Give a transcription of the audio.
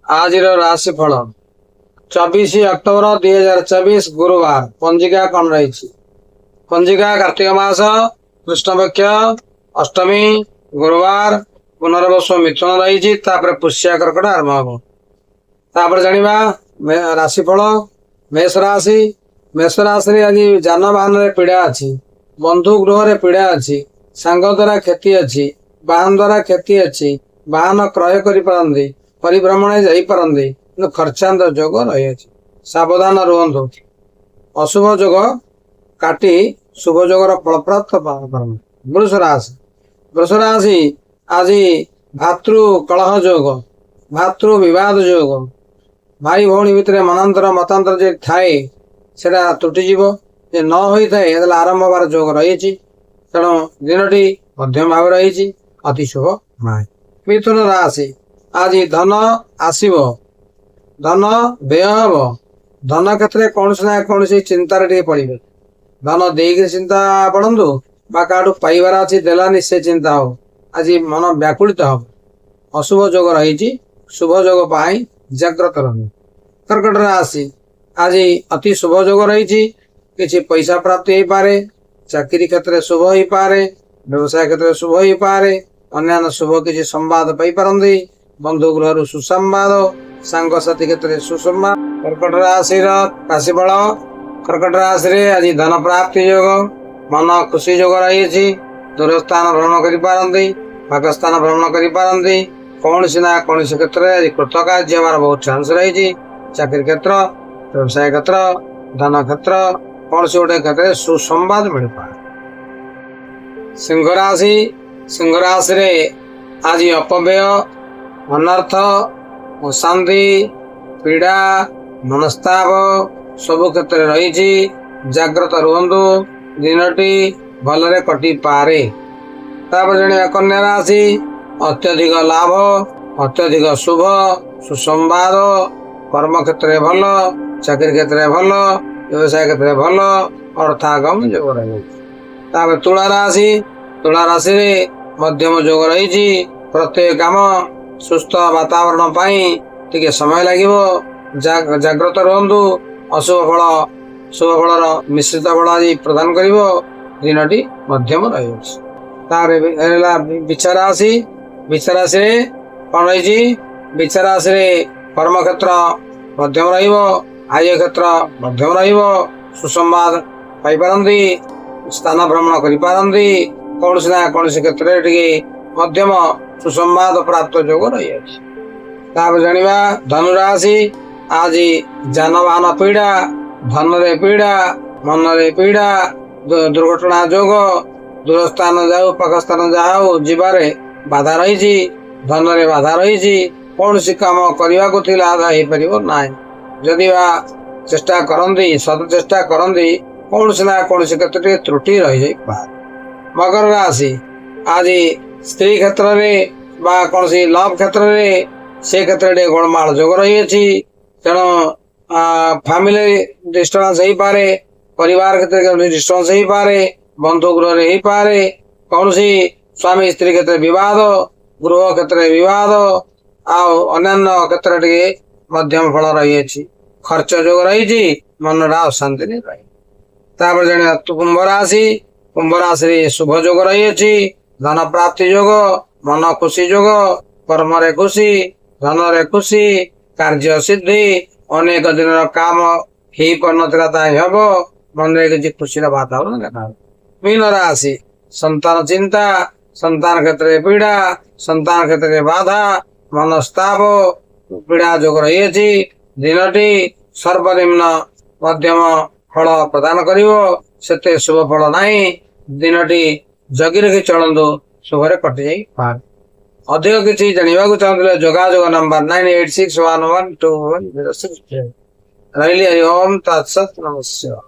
ଆଜିର ରାଶିଫଳ, 24 ଅକ୍ଟୋବର 2024, ଗୁରୁବାର। ପଞ୍ଜିକା କଣ ରହିଛି? ପଞ୍ଜିକା କାର୍ତ୍ତିକ ମାସ, କୃଷ୍ଣପକ୍ଷ, ଅଷ୍ଟମୀ, ଗୁରୁବାର, ପୁନର୍ବସୁ ମିଥୁନ ରହିଛି। ତାପରେ ପୁଷ୍ୟା କର୍କଟ ଆରମ୍ଭ ହବ। ତାପରେ ଜାଣିବା ରାଶିଫଳ। ମେଷ ରାଶି। ମେଷ ରାଶିରେ ଆଜି ଯାନବାହନରେ ପୀଡ଼ା ଅଛି, ବନ୍ଧୁ ଗୃହରେ ପୀଡ଼ା ଅଛି, ସାଙ୍ଗ ଦ୍ୱାରା କ୍ଷତି ଅଛି, ବାହନ ଦ୍ୱାରା କ୍ଷତି ଅଛି। ବାହନ କ୍ରୟ କରିପାରନ୍ତି, ପରିଭ୍ରମଣରେ ଯାଇପାରନ୍ତି, କିନ୍ତୁ ଖର୍ଚ୍ଚାନ୍ତ ଯୋଗ ରହିଅଛି। ସାବଧାନ ରୁହନ୍ତୁ। ଅଶୁଭ ଯୋଗ କାଟି ଶୁଭ ଯୋଗର ଫଳପ୍ରାପ୍ତ କରନ୍ତୁ। ବୃଷ ରାଶି। ବୃଷ ରାଶି, ଆଜି ଭାତୃ କଳହ ଯୋଗ, ଭାତୃ ବିବାଦ ଯୋଗ। ଭାଇ ଭଉଣୀ ଭିତରେ ମନାନ୍ତର ମତାନ୍ତର ଯେ ଥାଏ, ସେଟା ତୁଟିଯିବ। ଯେ ନ ହୋଇଥାଏ, ତାହେଲେ ଆରମ୍ଭ ହେବାର ଯୋଗ ରହିଛି। ତେଣୁ ଦିନଟି ମଧ୍ୟମ ଭାବେ ରହିଛି, ଅତି ଶୁଭ ନୁହେଁ। ମିଥୁନ ରାଶି, ଆଜି ଧନ ଆସିବ, ଧନ ବ୍ୟୟ ହବ। ଧନ କ୍ଷେତ୍ରରେ କୌଣସି ନା କୌଣସି ଚିନ୍ତାରେ ଟିକେ ପଡ଼ିବେ। ଧନ ଦେଇକି ଚିନ୍ତା ପଡ଼ନ୍ତୁ ବା କାହାଠୁ ପାଇବାର ଅଛି, ଦେଲାନି, ସେ ଚିନ୍ତା ହଉ, ଆଜି ମନ ବ୍ୟାକୁଳିତ ହବ। ଅଶୁଭ ଯୋଗ ରହିଛି। ଶୁଭ ଯୋଗ ପାଇଁ ଜାଗ୍ରତ ରୁହନ୍ତୁ। କର୍କଟ ରାଶି, ଆଜି ଅତି ଶୁଭ ଯୋଗ ରହିଛି। କିଛି ପଇସା ପ୍ରାପ୍ତି ହେଇପାରେ, ଚାକିରି କ୍ଷେତ୍ରରେ ଶୁଭ ହେଇପାରେ, ବ୍ୟବସାୟ କ୍ଷେତ୍ରରେ ଶୁଭ ହେଇପାରେ, ଅନ୍ୟାନ୍ୟ ଶୁଭ କିଛି ସମ୍ବାଦ ପାଇପାରନ୍ତି। ବନ୍ଧୁ ଗୃହରୁ ସୁସମ୍ବାଦ, ସାଙ୍ଗସାଥି କ୍ଷେତ୍ରରେ ସୁସମ୍ବାଦ। କର୍କଟ ରାଶିର ରାଶିଫଳ। କର୍କଟ ରାଶିରେ ଆଜି ଧନ ପ୍ରାପ୍ତି ଯୋଗ, ମନ ଖୁସି ଯୋଗ ରହିଛି। ଦୂର ସ୍ଥାନ ଭ୍ରମଣ କରିପାରନ୍ତି, ପାଖ ସ୍ଥାନ ଭ୍ରମଣ କରିପାରନ୍ତି। କୌଣସି ନା କୌଣସି କ୍ଷେତ୍ରରେ ଆଜି କୃତକାର୍ଯ୍ୟ ହେବାର ବହୁତ ଚାନ୍ସ ରହିଛି। ଚାକିରି କ୍ଷେତ୍ର, ବ୍ୟବସାୟ କ୍ଷେତ୍ର, ଧନ କ୍ଷେତ୍ର, କୌଣସି ଗୋଟେ କ୍ଷେତ୍ରରେ ସୁସମ୍ବାଦ ମିଳିପାରେ। ସିଂହ ରାଶି। ସିଂହ ରାଶିରେ ଆଜି ଅପବ୍ୟୟ, ଅନର୍ଥ, ଅଶାନ୍ତି, ପୀଡ଼ା, ମନସ୍ତାପ ସବୁ କ୍ଷେତ୍ରରେ ରହିଛି। ଜାଗ୍ରତ ରୁହନ୍ତୁ। ଦିନଟି ଭଲରେ କଟିପାରେ। ତାପରେ ଜାଣିବା କନ୍ୟା ରାଶି। ଅତ୍ୟଧିକ ଲାଭ, ଅତ୍ୟଧିକ ଶୁଭ ସୁସମ୍ବାଦ। କର୍ମ କ୍ଷେତ୍ରରେ ଭଲ, ଚାକିରି କ୍ଷେତ୍ରରେ ଭଲ, ବ୍ୟବସାୟ କ୍ଷେତ୍ରରେ ଭଲ, ଅର୍ଥାଗମ ଯୋଗ ରହିଛି। ତାପରେ ତୁଳା ରାଶି। ତୁଳା ରାଶିରେ ମଧ୍ୟମ ଯୋଗ ରହିଛି। ପ୍ରତ୍ୟେକ କାମ ସୁସ୍ଥ ବାତାବରଣ ପାଇଁ ଟିକେ ସମୟ ଲାଗିବ। ଜାଗ୍ରତ ରୁହନ୍ତୁ। ଅଶୁଭ ଫଳ ଶୁଭ ଫଳର ମିଶ୍ରିତ ଫଳ ଆଜି ପ୍ରଦାନ କରିବ। ଦିନଟି ମଧ୍ୟମ ରହିଅଛି। ତାପରେ ହେଲା ବିଛା ରାଶି। ବିଛା ରାଶିରେ କଣ ରହିଛି? ବିଛା ରାଶିରେ କର୍ମକ୍ଷେତ୍ର ମଧ୍ୟମ ରହିବ, ଆୟ କ୍ଷେତ୍ର ମଧ୍ୟମ ରହିବ। ସୁସମ୍ବାଦ ପାଇପାରନ୍ତି, ସ୍ଥାନ ଭ୍ରମଣ କରିପାରନ୍ତି। କୌଣସି ନା କୌଣସି କ୍ଷେତ୍ରରେ ଟିକେ ମଧ୍ୟମ ସୁସମ୍ବାଦ ପ୍ରାପ୍ତ ଯୋଗ ରହିଅଛି। ତାପରେ ଜାଣିବା ଧନୁରାଶି। ଆଜି ଯାନବାହନ ପୀଡ଼ା, ଧନରେ ପୀଡ଼ା, ମନରେ ପୀଡ଼ା, ଦୁର୍ଘଟଣା ଯୋଗ। ଦୂର ସ୍ଥାନ ଯାଉ, ପାଖ ସ୍ଥାନ ଯାହା ହଉ, ଯିବାରେ ବାଧା ରହିଛି, ଧନରେ ବାଧା ରହିଛି। କୌଣସି କାମ କରିବାକୁ ଥିଲା, ଆଦା ହେଇପାରିବ ନାହିଁ। ଯଦି ବା ଚେଷ୍ଟା କରନ୍ତି, ସତ ଚେଷ୍ଟା କରନ୍ତି, କୌଣସି ନା କୌଣସି କ୍ଷେତ୍ରରେ ତ୍ରୁଟି ରହିଯାଇପାରେ। ମକର ରାଶି, ଆଜି ସ୍ତ୍ରୀ କ୍ଷେତ୍ରରେ ବା କୌଣସି ଲଭ୍ କ୍ଷେତ୍ରରେ, ସେ କ୍ଷେତ୍ରରେ ଟିକେ ଗୋଳମାଳ ଯୋଗ ରହିଅଛି। ତେଣୁ ଫ୍ୟାମିଲି ଡିଷ୍ଟର୍ବାନ୍ସ ହେଇପାରେ, ପରିବାର କ୍ଷେତ୍ରରେ ଡିଷ୍ଟର୍ବାନ୍ସ ହେଇପାରେ, ବନ୍ଧୁ ଗୃହରେ ହେଇପାରେ। କୌଣସି ସ୍ୱାମୀ ସ୍ତ୍ରୀ କ୍ଷେତ୍ରରେ ବିବାଦ, ଗୃହ କ୍ଷେତ୍ରରେ ବିବାଦ, ଆଉ ଅନ୍ୟାନ୍ୟ କ୍ଷେତ୍ରରେ ଟିକେ ମଧ୍ୟମ ଫଳ ରହିଅଛି। ଖର୍ଚ୍ଚ ଯୋଗ ରହିଛି, ମନଟା ଅଶାନ୍ତିରେ ରହେ। ତାପରେ ଜାଣିବା କୁମ୍ଭ ରାଶି। କୁମ୍ଭ ରାଶିରେ ଶୁଭ ଯୋଗ ରହିଅଛି। ଧନ ପ୍ରାପ୍ତି ଯୋଗ, ମନ ଖୁସି ଯୋଗ, କର୍ମରେ ଖୁସି, ଧନରେ ଖୁସି, କାର୍ଯ୍ୟ ସିଦ୍ଧି। ଅନେକ ଦିନର କାମ ହେଇପାରୁନଥିଲା, ତାହା ହେବ। ମନରେ କିଛି ଖୁସିର ବାତାବରଣ ଦେଖା। ମୀନ ରାଶି, ସନ୍ତାନ ଚିନ୍ତା, ସନ୍ତାନ କ୍ଷେତ୍ରରେ ପୀଡ଼ା, ସନ୍ତାନ କ୍ଷେତ୍ରରେ ବାଧା, ମନସ୍ତାପ, ପୀଡ଼ା ଯୋଗ ରହିଅଛି। ଦିନଟି ସର୍ବନିମ୍ନ ମଧ୍ୟମ ଫଳ ପ୍ରଦାନ କରିବ, ସେତେ ଶୁଭ ଫଳ ନାହିଁ। ଦିନଟି ଜଗି ରଖି ଚଳନ୍ତୁ, ଶୁଭରେ କଟିଯାଇପାରେ। ଅଧିକ କିଛି ଜାଣିବାକୁ ଚାହୁଁଥିଲେ ଯୋଗାଯୋଗ ନମ୍ବର 986112106। ରହିଲି। ହରି ଓମ୍ ତତ୍ସତ୍, ନମସ୍କାର।